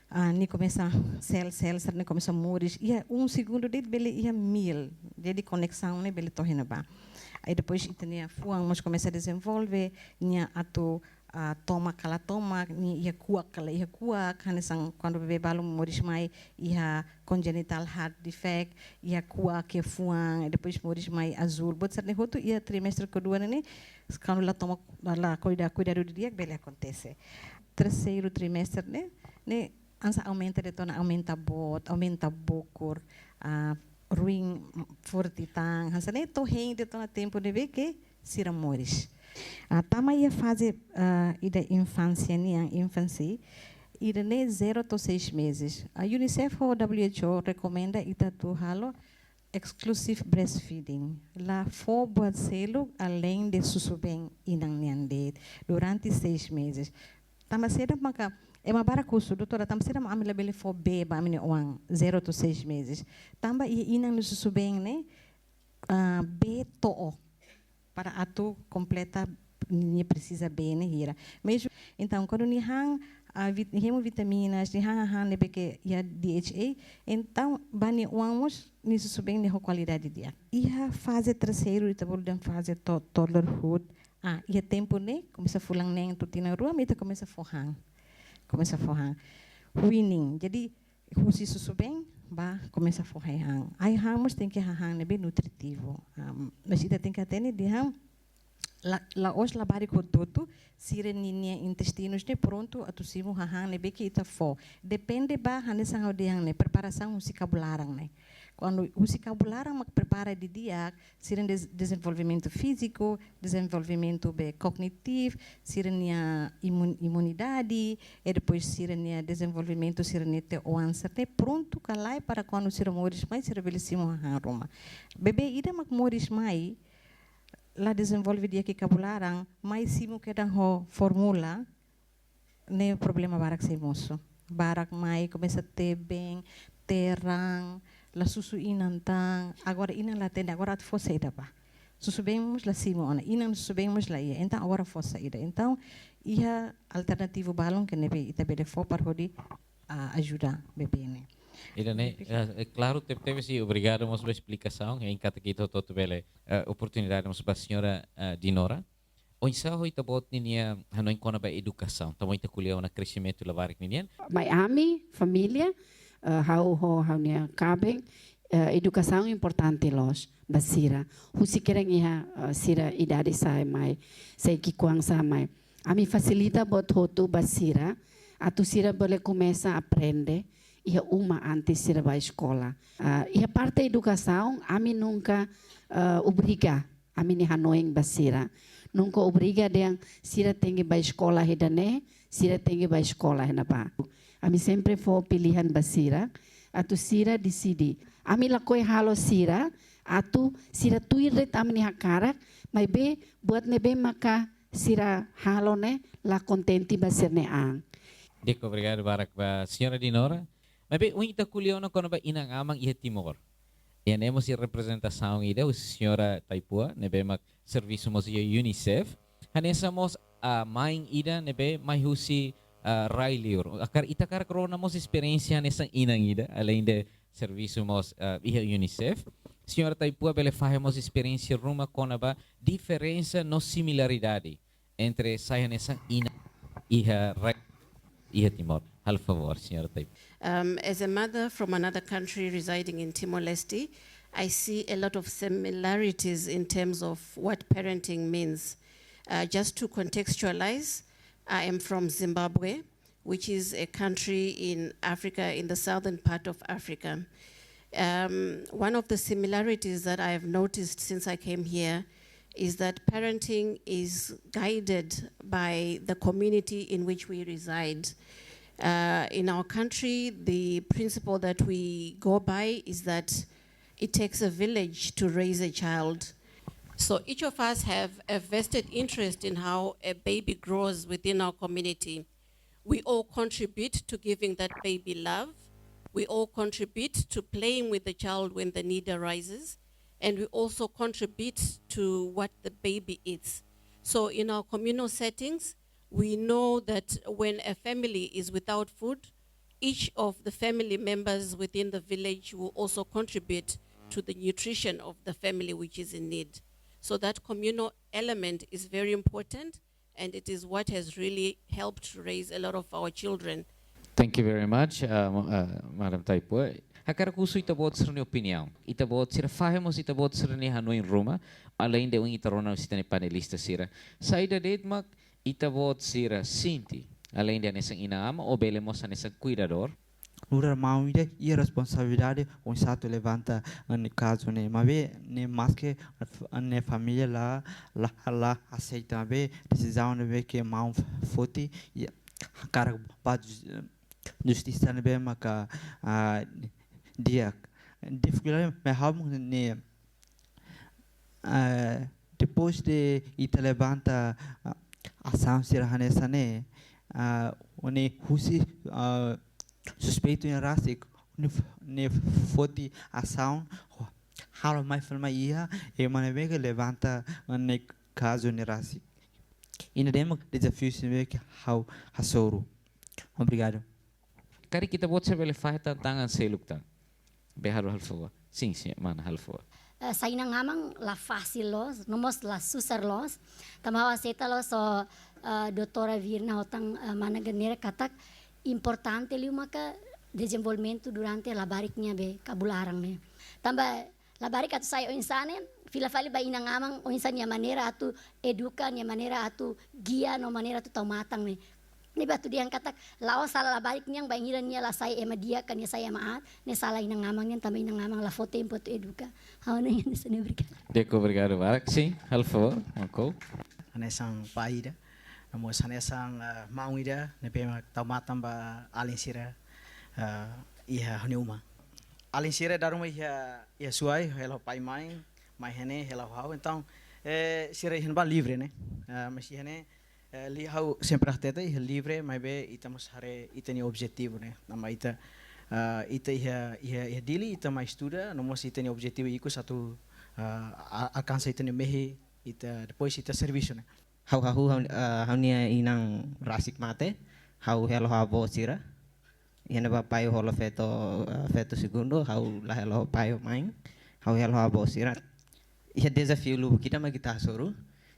ah, nia komesa sel-sel sira-ne'e komesa moris. Iha um segundo de'it bele iha mil. Jadi koneksaun ne'e bele to'o iha ne'ebá. Aí depois ita-nia fuan mós komesa dezenvolve, nia atu, ah, tomak ka la tomak, nia iha kuak ka la iha kuak, hanesan kuandu bebé balun moris mai iha congenital heart defect, iha kuak iha fuan, i depois moris mai azúl. Buat sira-ne'e hotu iha trimestre kedua ne'e, ne'e, kuandu la toma, la, la kuida, kuidadu didi'ak bele akontese. Terseiru trimestre ne'e, ne'e, hanesan aumenta de'it ona, aumenta boot, aumenta bokur, ah, ruin forte tan, hanesan ne'e to'o hein de'it ona tempu ne'ebé ke sira moris. Ah, tama iha faze, ah, ida infánsia nian, infancy, ida-ne'e zero to'o seis meses. A UNICEF ho W H O rekomenda ita atu halo exclusive breastfeeding. La fó buat seluk além de susubeen inan nian de'it durante seis meses. Tanba saida maka ema barak husu, "Doutora, tanba saida mak ami labele fó bee ba ami-nia oan zero to'o seis meses?" Tanba iha inan nia susubeen ne'e, ah, bee to'o para atu kompleta nia presiza bee ne'e hira. Mezmu, entaun, kuandu nia han, Ah, vit-, hemu vitaminas, nia han hahán ne'ebé ke iha D H A, entaun ba nia oan mós nia susubeen nia ho kualidade di'ak. Iha faze terseiru, ita bolu dehan faze to-, toddlerhood. Ah, iha tempu ne'e, komesa fulan neen to'o tinan rua, mak ita komesa fó han. Komesa fó han. Weaning. Jadi, husi susubeen, ba komesa fó ai-han. Ai-han mós tenke hahán ne'ebé nutritivu. Ah, mas ita tenke hatene dehan, la, la'ós labarik hotu-hotu, sira-ninia intestinus ne'e prontu atu simu hahán ne'ebé ke ita fó. Depende ba hanesan ha'u dehan ne'e, preparasaun husi kabu laran ne'e. Kuandu husi kabu laran mak prepara didi'ak, sira-nia des-, dezenvolvimentu fíziku, dezenvolvimentu be kognitivu, sira-nia imun-, imunidade, e depois sira-nia dezenvolvimentu, sira-nia tiha oan sira-ne'e prontu ka lae para kuandu sira moris mai, sira bele simu hahán ruma. Bebé ida mak moris mai, la dezenvolve di'ak iha kabu laran, mai simu kedan ho fórmula, ne'e problema barak sei mosu. Barak mai, komesa teben, teran, la susu inan tan, agora inan la hatene, agora atu fó saida bá. Susubeen mós la simu ona, inan susubeen mós la iha, entaun agora fó saida. Entaun, iha alternativu balun ke ne'ebé ita bele fó para hodi, ah, ajuda bebé ne'e. Ida-ne'e, eh, eh, klaru, tebetebes, i obrigadu mós ba esplikasaun, hein, katak ita hotu-hotu bele, eh, oportunidade mós ba señora, eh, Dinora. Oinsá ho ita-boot ninia hanoin kona-ba edukasaun, tanba ita ko'alia ona kresimentu labarik ninian. Mai ami, família, eh, ha'u ho ha'u-nia kaben, eh, edukasaun importante loos ba sira. Husi kedan iha, eh, sira idade sa'e mai, sei ki'ikoan sa'e mai. Ami fasilita buat hotu ba sira, atu sira bele komesa aprende iha uma antes sira bá eskola. Ah, iha parte edukasaun, ami nunka, eh, obriga ami-nia hanoin ba sira. Nunka obriga dehan sira tenke bá eskola ida-ne'e, sira tenke bá eskola iha ne'ebá. Ami sempre fó pilihan ba sira, atu sira deside. Ami lakohi halo sira, atu sira tuir de'it ami-nia hakarak, maibé buat ne'ebé maka sira halo ne'e la kontente ba sira-nia an. Di'ak, obrigadu barak ba señora Dinora. Maibé, ohin ita ko'alia ona kona-ba inan-aman iha Timor. Iha ne'e mós iha reprezentasaun ida husi señora Taipua, ne'ebé mak servisu mós iha UNICEF. Hanesan mós, ah, mãe ida ne'ebé mai husi, ah, rai-li'ur. Hakarak, ita hakarak rona mós esperiénsia hanesan inan ida, além de servisu mós, ah, iha UNICEF. Señora Taipua bele fahe mós esperiénsia ruma kona-ba diferensa no similaridade entre sai hanesan inan iha rai, iha Timor. Halo favór, señora Taipua. Um, as a mother from another country residing in Timor-Leste, I see a lot of similarities in terms of what parenting means. Uh, just to contextualize, I am from Zimbabwe, which is a country in Africa, in the southern part of Africa. Um, one of the similarities that I have noticed since I came here is that parenting is guided by the community in which we reside. Uh, in our country, the principle that we go by is that it takes a village to raise a child. So each of us have a vested interest in how a baby grows within our community. We all contribute to giving that baby love. We all contribute to playing with the child when the need arises. And we also contribute to what the baby eats. So in our communal settings, we know that when a family is without food, each of the family members within the village will also contribute to the nutrition of the family which is in need. So that communal element is very important, and it is what has really helped raise a lot of our children. Thank you very much, uh, mo-, uh, Madam Taipua. Hakarak husu ita-boot sira-nia opiniaun. Ita-boot sira fahe mós ita-boot sira-nia hanoin ruma, além de ohin ita rona husi ita-nia panelista sira. Saida de'it mak ita-boot sira sente, além de hanesan inan-aman, ou bele mós hanesan kuidadór. Nu'udar maun ida iha responsabilidade oinsá atu levanta, eh, nia kazu ne'e. Maibé ne'e maske, eh, nia família la, la, la aseita, maibé desizaun ne'ebé ke maun foti, i hakarak bá jus-, eh, justisa ne'ebé maka, ah, di'ak. Difikuldade mai ha'u ne'e, ah, depois de ita levanta, ah, asaun sira hanesan ne'e, ah, nia husi, ah, suspeitu nia rasik, nia f-, nia foti asaun, halo mai fali mai iha ema ne'ebé ke levanta nia kazu ne'e rasik. Ida-ne'e mak dezafiu sira ne'ebé ke ha'u hasoru. Obrigadu. Karik ita-boot sira bele fahe tan tangan seluk tan. Be halo, halo favór. Sin, sin, mana, halo favór. Eh, sai inan-aman la fasil loos, no mós la susar loos. Tanba ha'u aseita loos ho, eh, doutora Virna ho tan, eh, mana Ganera katak importante liu maka dezenvolvimentu durante labarik nia be kabun laran ne'e. Tanba labarik atu sai oinsá ne'e, fila fali ba inan-aman oinsá nia maneira atu eduka, nia maneira atu gia, no maneira atu tau matan ne'e. Ne'ebé atu dehan katak la'ós sala labarik nian bainhira nia la sai ema di'ak ka nia sai ema aat, ne'e sala inan-aman nian tanba inan-aman la fó tempu atu eduka. Ha'u hanoin hanesan ne'e, obrigadu. Di'ak, obrigadu barak. Sin, halo favór, Marco. Hanesan pai ida, no mós hanesan, eh, maun ida ne'ebé mak tau matan ba alin sira, eh, iha ha'u-nia uma. Alin sira dala ruma iha, iha Suai, hela ho pai mãe, mai iha ne'e hela ho ha'u. Entaun, eh, sira iha ne'ebá livre, ne'e? Eh, mas iha ne'e, eh, li ha'u sempre hatete, iha livre, maibé ita mós haree ita-nia objetivu, ne'e? Tanba ita, eh, ita iha, iha, iha Dili, ita mai estuda, no mós ita-nia objetivu ikus atu, eh, a-, alkansa ita-nia mehi, ita, depois ita servisu, ne'e? Ha'u hahú ha'u, eh, ha'u-nia inan rasik mate, ha'u hela ho avó sira. Iha ne'ebá pai hola feto, eh, feto segundu, ha'u la hela ho pai ho mãe, ha'u hela ho avó sira. Iha dezafiu lubuk ida mak ita hasoru,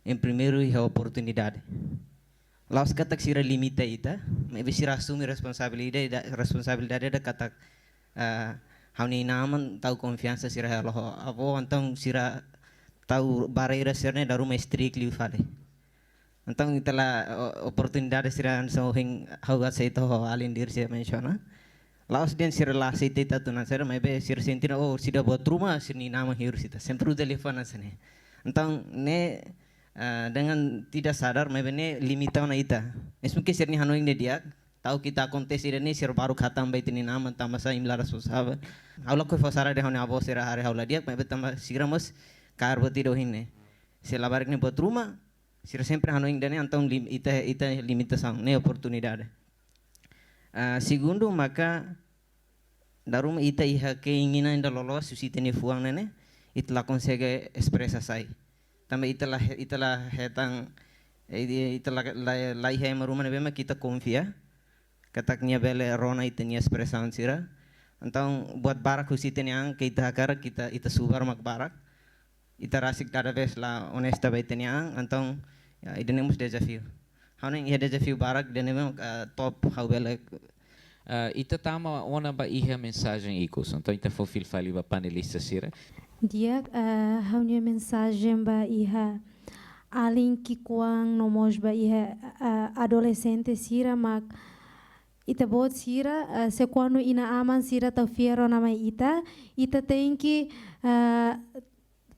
em primeiru iha oportunidade. La'ós katak sira limita ita, maibé sira asume responsabilidade, responsabilidade ida katak, eh, ha'u-nia inan-aman tau konfiansa sira hela ho avó, entaun sira tau barreira sira-ne'e dala ruma strict liu fali. Entaun ita la o-, oportunidade sira hanesan ohin ha'u aseita ho alin Dirce mensiona. La'ós dehan sira la aseita ita atu hanesan ne'e, maibé sira sente, oh, sira buat ruma, sira-nia inan-aman hirus ita. Sempre uza liafuan hanesan ne'e. Entaun ne'e, eh, dengan tidak sadar, maibé ne'e limita ona ita. Mezmu ke sira-nia hanoin ne'e di'ak, ta'uk ita akontese ida-ne'e sira baruk hatán ba ita-nia inan-aman tanba sá imi la responsavel. Ha'u lakohi fó sala dehan ha'u-nia avó sira haree ha'u la di'ak, maibé tanba sira mós kaer buat ida ohin ne'e. Se labarik ne'e buat ruma, sira sempre hanoin ida-ne'e, entaun lim-, ita, ita limitasaun, ne'e oportunidade. Ah, segundu maka dala ruma ita iha keinginan ida loloos husi ita-nia fuan ne'e, ita la konsege espresa sai. Tanba ita la he-, ita la hetan, eh, ita la, la, la iha ema ruma ne'ebé mak ita konfia katak nia bele rona ita-nia espresaun sira. Entaun buat barak husi ita-nia an ke ita hakarak, ita, ita subar mak barak. Ita rasik kada vez la onesta ba ita-nia an, entaun, ya, ida-ne'e mós dezafiu. Ha'u hanoin iha dezafiu barak, ida-ne'e memang, eh, top ha'u bele. Eh, ita tama ona ba iha mensajen ikus, entaun ita fó fila fali ba panelista sira. Di'ak, eh, ha'u-nia mensajen ba iha alin ki'ikoan no mós ba iha, eh, adolexente sira mak ita-boot sira, eh, se kuandu inan-aman sira tau fiar ona mai ita, ita tenke, eh,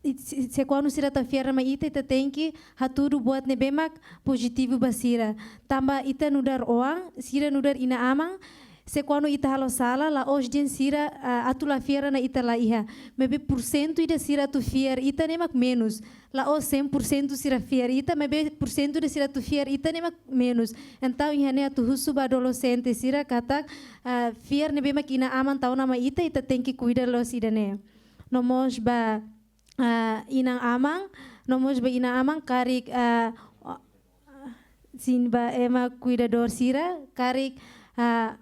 it-, se, se kuandu sira tau fiar ona mai ita, ita tenke hatudu buat ne'ebé mak pozitivu ba sira. Tanba ita nu'udar oan, sira nu'udar inan-aman, se kuandu ita halo sala, la'ós dehan sira, ah, atu la fiar ona ita la iha. Maibé porsentu ida sira atu fiar ita ne'e mak menus. La'ós cem por cento sira fiar ita, maibé porsentu ida sira atu fiar ita ne'e mak menus. Entaun, iha ne'e atu husu ba adolexente sira katak, ah, fiar ne'ebé mak inan-aman tau ona mai ita, ita tenke kuida loos ida-ne'e. No mós ba ah, inan-aman, no mós ba inan-aman karik, ah, sin ba ema kuidadór sira, karik, ah,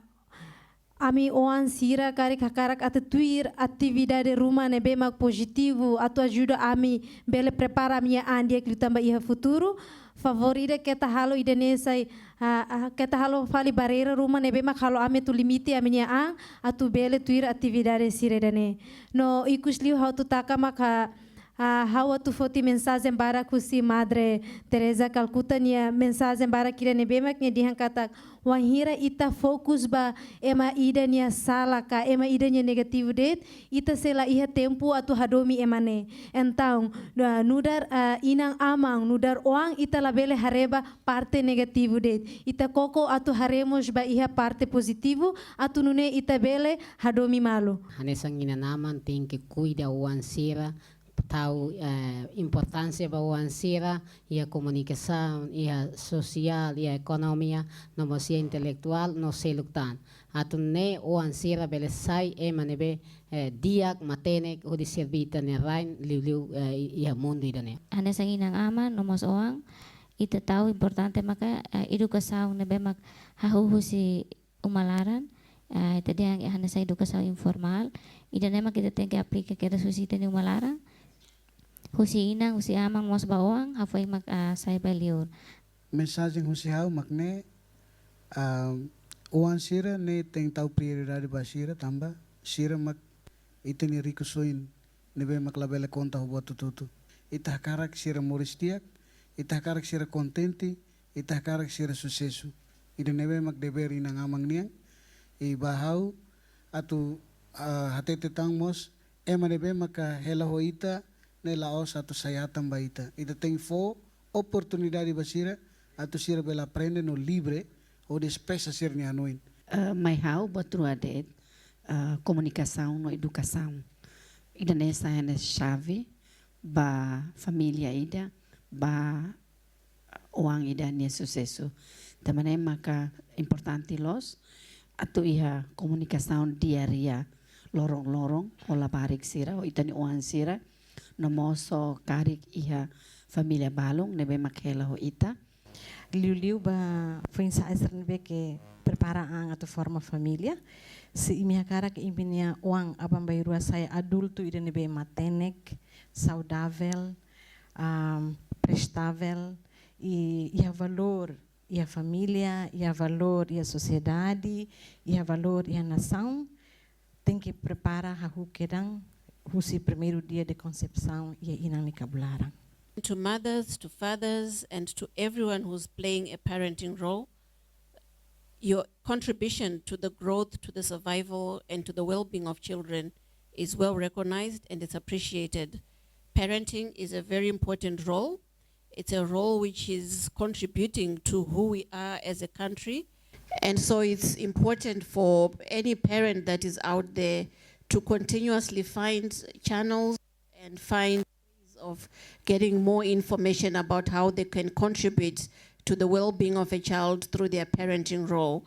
ami oan sira karik hakarak atu tuir atividade ruma ne'ebé mak pozitivu, atu ajuda ami bele prepara ami-nia an di'ak liután ba iha futuru, favór ida keta halo ida-ne'e sai, ah, ah, keta halo fali barreira ruma ne'ebé mak halo ami atu limite ami-nia an, atu bele tuir atividade sira ida-ne'e. No ikus liu ha'u atu taka maka, ah, ha'u atu foti mensajen barak husi Madre Teresa Calcutta nia mensajen barak ida ne'ebé mak nia dehan katak, wainhira ita fokus ba ema ida nia sala ka ema ida nia negativu de'it, ita sei la iha tempu atu hadomi ema ne'e. Entaun, ah, nu'udar, ah, inan-aman, nu'udar oan ita labele haree ba parte negativu de'it. Ita koko atu haree mós ba iha parte pozitivu, atu nune'e ita bele hadomi malu. Hanesan inan-aman tenke kuida oan sira, tau, eh, importánsia ba oan sira, iha komunikasaun, iha sosiál, iha ekonomia, no mós iha intelektuál, no seluk tan. Atu nune'e oan sira bele sai ema ne'ebé, eh, di'ak, matenek, hodi serbí ita-nia rain, liuliu, eh, iha mundu ida-ne'e. Hanesan inan-aman, no mós oan, Ita tau importante maka, eh, edukasaun ne'ebé mak hahú husi uma laran, eh, ita dehan hanesan edukasaun informál, ida-ne'e mak ita tenke aplika kedas husi ita-nia uma laran, husi inan, husi aman mós ba oan, hafoin mak, ah, sai ba liur. Mensajen husi ha'u mak ne'e, ah, oan sira ne'e tenke tau prioridade ba sira tanba sira mak ita-nia rikusoin ne'ebé mak labele konta ho buat hotu-hotu. Ita hakarak sira moris di'ak, ita hakarak sira kontente, ita hakarak sira susesu. Ida-ne'ebé mak dever inan-aman nian, i ba ha'u atu, ah, hatete tan mós, ema ne'ebé maka hela ho ita, ne'e la'ós atu sai atan ba ita. Ita tenke fó oportunidade ba sira, atu sira bele aprende no livre, hodi espresa sira-nia hanoin. Eh, mai ha'u buat rua de'it, eh, komunikasaun no edukasaun. Ida-ne'e sai hanesan xave ba família ida, ba oan ida nia susesu. Tanba ne'e maka importante loos atu iha komunikasaun di'ak loron-loron ho labarik sira, ho ita-nia oan sira, no mós ho karik iha família balun ne'ebé mak hela ho ita. Liuliu ba foin-sa'e sira ne'ebé ke prepara an atu forma família. Se imi hakarak imi-nia oan aban-bainrua sai adultu ida ne'ebé matenek, saudavel, am, prestavel, i iha valór iha família, iha valór iha sosiedade, iha valór iha nasaun, tenke prepara hahú kedan husi primeiru dia de konsepsaun iha inan nia kabun-laran. To mothers, to fathers, and to everyone who's playing a parenting role, your contribution to the growth, to the survival, and to the well-being of children is well recognized and it's appreciated. Parenting is a very important role. It's a role which is contributing to who we are as a country. And so it's important for any parent that is out there to continuously find channels and find ways of getting more information about how they can contribute to the well-being of a child through their parenting role.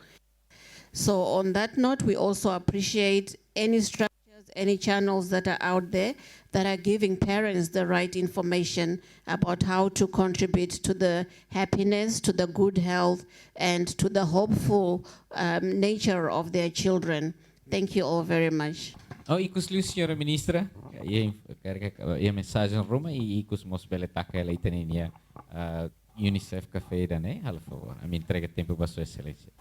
So on that note, we also appreciate any structures, any channels that are out there that are giving parents the right information about how to contribute to the happiness, to the good health, and to the hopeful, um, nature of their children. Thank you all very much. Oh, ikus liu, Señora Ministra, iha inf-, karik, iha mensajen ruma, i ikus mós bele taka hela ita-nia, ah, UNICEF Café ida-ne'e, halo favór. Ami entrega tempu ba Sua Exelénsia.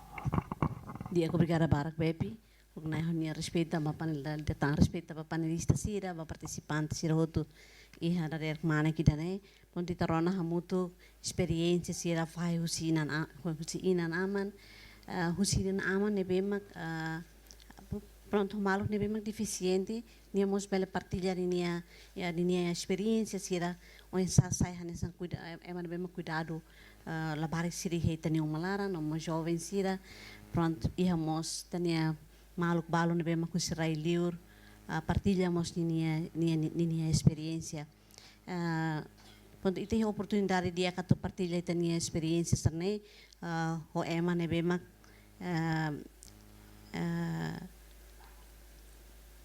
Di'ak, obrigada barak, Bepi. Ha'u-nia respeitu ba panel, ita-nia respeitu ba panelista sira, ba partisipante sira hotu iha dadeer-manek ida-ne'e. Prontu, ita rona hamutuk esperiénsia sira fahe husi inan a-, husi inan-aman, ah, husi inan-aman ne'ebé mak, ah, prontu, maluk ne'ebé mak defisiente, nia mós bele partilla ninia, ya, ninia esperiénsia sira, oinsá sai hanesan kuida, ema ne'ebé mak kuidadu, ah, labarik sira iha ita-nia uma laran, no mós joven sira, prontu, iha mós ita-nia maluk balun ne'ebé mak husi rai-liur, ah, partilla mós ninia, ninia, ninia esperiénsia. Ah, prontu, ita iha oportunidade di'ak atu partilla ita-nia esperiénsia sira-ne'e, ah, ho ema ne'ebé mak, ah, ah,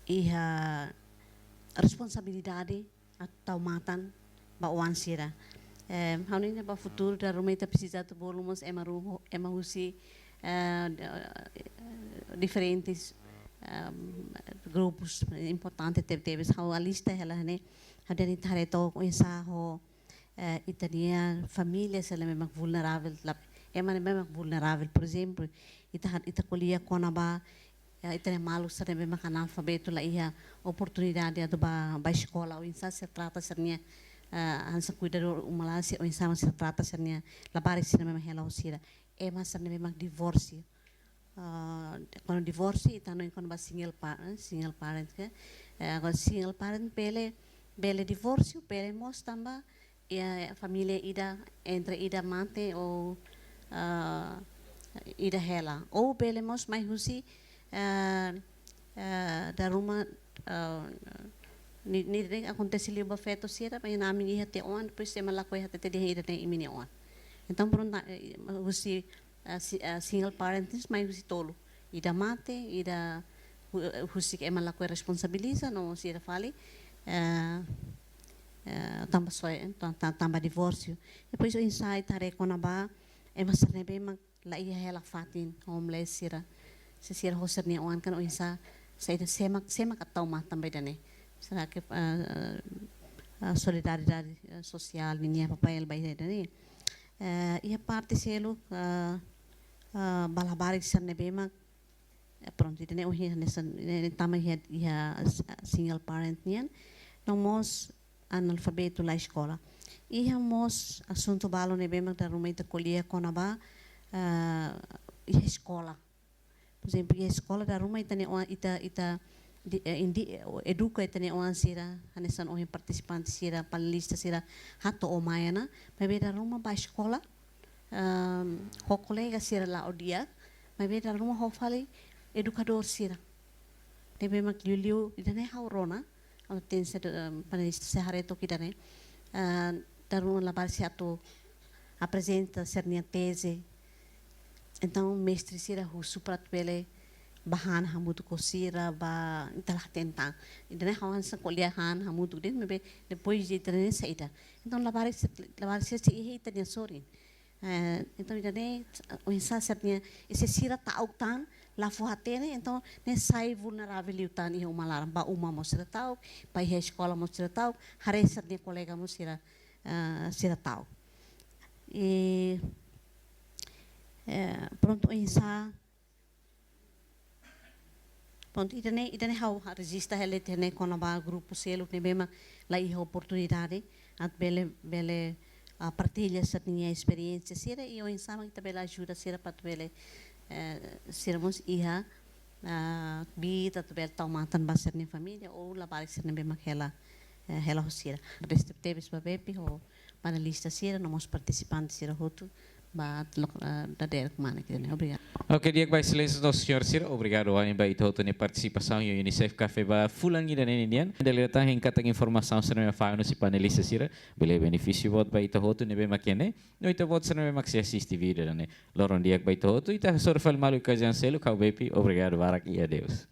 iha responsabilidade atu tau matan ba oan sira. Eh, ha'u hanoin ba futuru, dala ruma ita presiza atu bolu mós ema ru-, ema husi, eh, diferentes, eh, grupus importante tebetebes. Ha'u alista hela ne'e, ha'u dehan ita haree took oinsá ho, eh, ita-nia família sira ne'ebé mak vulneravel, la, ema ne'ebé mak vulneravel. Por ezemplu, ita ha-, ita ko'alia kona-ba, eh, ita-nia maluk sira ne'ebé mak analfabetu, la iha oportunidade atu ba, ba eskola, oinsá sira trata sira-nia, eh, hanesan kuidadór uma laran, oinsá sira trata sira-nia labarik sira ne'ebé mak hela ho sira. Ema sira ne'ebé mak divórsiu. Ah, kuandu divórsiu, ita hanoin kona-ba single pa-, eh, single parent ke. Eh, agora single parent bele, bele divórsiu, bele mós tanba iha família ida, entre ida mate ou, ah, ida hela. Ou bele mós mai husi, ah, ah, dala ruma, ah, ne'e, ne'e akontese liu ba feto sira, ba inan-aman iha tiha oan, depois ema lakohi hatete dehan ida-ne'e imi-nia oan. Entaun, prontu, eh, husi, ah, si-, ah, single parents, mai husi tolu. Ida mate, ida hu-, eh, husik ema lakohi responsabiliza, no sira fali, eh, eh, tanba soe, eh, tan-, tan-, tanba divórsiu. Depois oinsá ita haree kona-ba ema sira ne'ebé mak la iha hela fatin, homeless sira. Se sira ho sira-nia oan kan oinsá, saida, sé mak, sé mak atu tau matan ba ida-ne'e. Será que, ah, ah, solidariedade, eh, sosiál ninia papél ba ida-ne'e? Eh, iha parte seluk, ah, ah, ba labarik sira ne'ebé mak, eh, pronto, ida-ne'e ohin hanesan, ne'e, ne'e tama iha, iha s-, single parent nian. No mós analfabetu la eskola. Iha mós asuntu balu ne'ebé mak dala ruma ita ko'alia kona-ba, ah, iha eskola. Por ezemplu, iha eskola dala ruma ita-nia oan, ita, ita di-, eh, indi-, eh, eduka ita-nia oan sira, hanesan ohin partisipante sira, panelista sira, hato'o mai ona, maibé dala ruma ba eskola, ehm, ho kolega sira la'o di'ak, maibé dala ruma ho fali edukadór sira. Ne'ebé mak liuliu, ida-ne'e ha'u rona, ha'u hatene sira, ehm, panelista sira haree took ida-ne'e, ah, dala ruma labarik sira atu aprezenta sira-nia teze. Entaun, mestre sira husu para atu bele bá han hamutuk ho sira, bá, ita la hatene tan. Ida-ne'e ha'u hanesan ko'alia han hamutuk de'it, maibé depois de ida-ne'e saida. Entaun, labarik sira, labarik sira sei iha ita-nia sorin. Eh, entaun, ida-ne'e, oinsá sira-nia, i se sira ta'uk tan, la fó hatene, entaun, ne'e sai vulneravel liután iha uma laran, ba uma mós sira ta'uk, ba iha eskola mós sira ta'uk, haree sira-nia kolega mós sira, ah, sira ta'uk. I, eh, pronto, oinsá, pronto, ida-ne'e, ida-ne'e ha'u ha-, rejista hela de'it ne'e kona-ba grupu seluk ne'ebé mak la iha oportunidade atu bele, bele, ah, partilla sira-nia esperiénsia sira, i oinsá mak ita bele ajuda sira para atu bele, eh, sira mós iha, ah, kbiit atu bele tau matan ba sira-nia família ou labarik sira ne'ebé mak hela, eh, hela ho sira. Agradese tebes ba Bepi ho panelista sira, no mós partisipante sira hotu, ba lok-, ah, dadeer kmanek ida-ne'e. Obrigadu. Oke, di'ak ba Exelénsia no señór sira, obrigadu wa'in ba ita hotu nia partisipasaun iha UNICEF Café ba fulan ida-ne'e nian. Dala ida tan hein katak informasaun sira ne'ebé fahe husi panelista sira bele benefísiu boot ba ita hotu ne'ebé mak iha ne'e, no ita-boot sira ne'ebé mak sei asiste vídeo ida-ne'e. Loron di'ak ba ita hotu, ita hasoru fali malu iha okaziaun seluk, ha'u Bepi, obrigadu barak i adeus.